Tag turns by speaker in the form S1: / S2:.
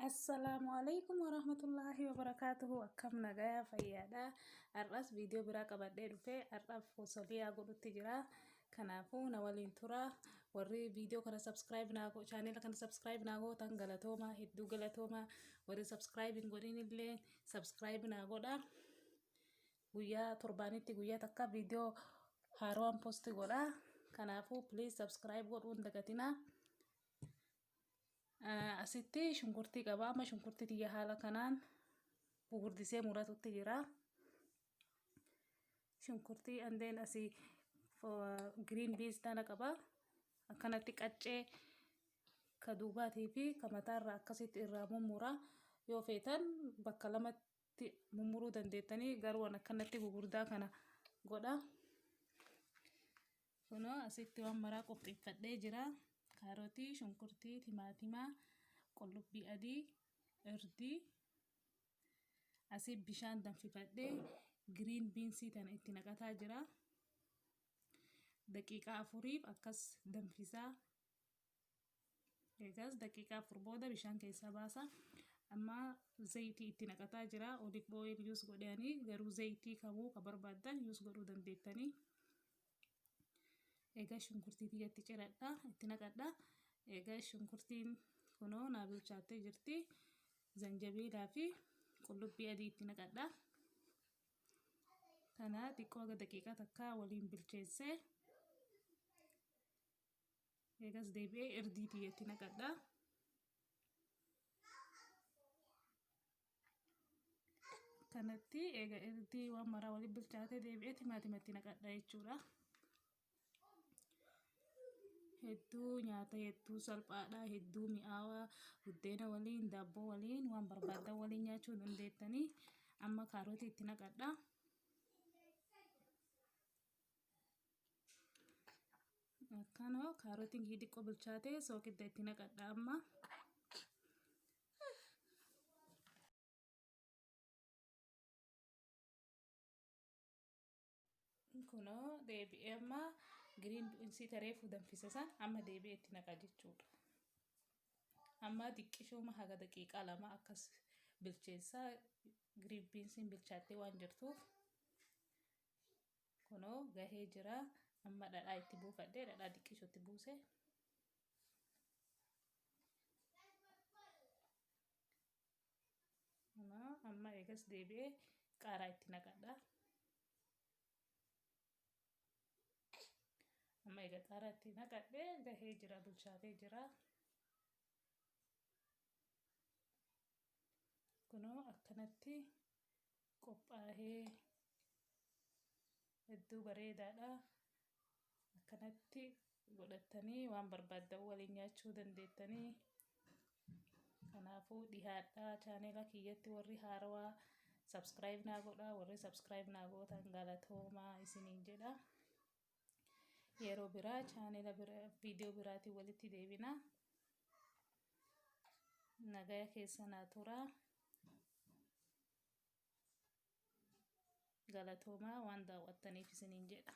S1: Assalaamu alaikum warahmatullaahi wabarakaatuhu. Akkam nagayaa fayyaadha. Har'as viidiyoo biraa qabadhee dhufee har'aaf fosoliyaa godhutti jira. Kanaafuu na waliin tura. Warri viidiyoo kana subscribe naa chaanela kana subscribe naa gootan galatooma, hedduu galatooma. Warri subscribe hin godhin illee subscribe naa godha. Guyyaa torbaanitti guyyaa takka viidiyoo haaraan post godha. Kanaafuu please subscribe godhuu hin dagatinaa. Asitti shunkurtii qaba. Amma shunkurtii tiyya haala kanaan gurguddisee muratutti jira. Shunkurtii andeen asii green beans tana qaba. Akkanatti qaccee ka duubaatii fi ka mataarraa akkasitti irraa mummura. Yoo feetan bakka lamatti mummuruu dandeettanii, garuu waan akkanatti gugurdaa kana godha. Kunoo asitti waan maraa qopheeffadhee jira. Kaarotii, shunkurtii, timaatimaa, qullubbii adii, irdii. Asii bishaan danfifadhee green beansii tana itti naqataa jira. Daqiiqaa 4f akkas danfisaa. Eegas daqiiqaa 4 booda bishaan keessaa baasa. Amma zayitii itti naqataa jira. Olive oil use godhanii, garuu zayitii kamuu ka barbaaddan use godhuu dandeettanii. Egaa shunkurtii tiyyatti ciradha, itti naqadha. Egaa shunkurtiin kunoo naa bilchaattee jirti. Zanjabiilaa fi qullubbii adii itti naqadha. Kana xiqqoo haga daqiiqaa takka waliin bilcheessee eegas deebi'ee irdii tiyyatti naqadha. Kanatti egaa irdii waan maraa waliin bilchaatee deebi'ee timaatimatti naqadha jechuudha. Hedduu nyaata hedduu salphaadha, hedduu mi'aawaa. Buddeena waliin, daabboo waliin, waan barbaaddan waliin nyaachuu dandeettanii. Amma kaarotii itti naqadha. Akkanoo kaarotiin xiqqoo bilchaatee sooqidda itti naqadha amma. Kunoo deebi'ee amma green beansii tareefuu danfise san amma deebi'ee itti naqa jechuudha. Amma xiqqishooma haga daqiiqaa 2 akkas bilcheessaa, green beansiin bilchaattee waan jirtuuf. Kunoo gahee jira. Amma dhadhaa itti buufadhee, dhadhaa xiqqishootti buuse. Amma eegas deebi'ee qaaraa itti naqadha. Amma egaa qaaraa itti naqadhee gahee jira, bilchaatee jira. Kunoo akkanatti qophaa'ee hedduu bareedaadha. Akkanatti godhattanii waan barbaaddan waliin nyaachuu dandeettanii. Kanaafuu dhihaadhaa chaanela kiyyatti. Warri haarawaa subscribe naa godhaa, warri subscribe naa gootan galatoomaa isiniin jedha. Yeroo biraa chaanela biraa viidiyoo biraatiin walitti deebina. Nagaya keessa naa turaa. Galatoomaa waan daawwattaniif isiniin jedha.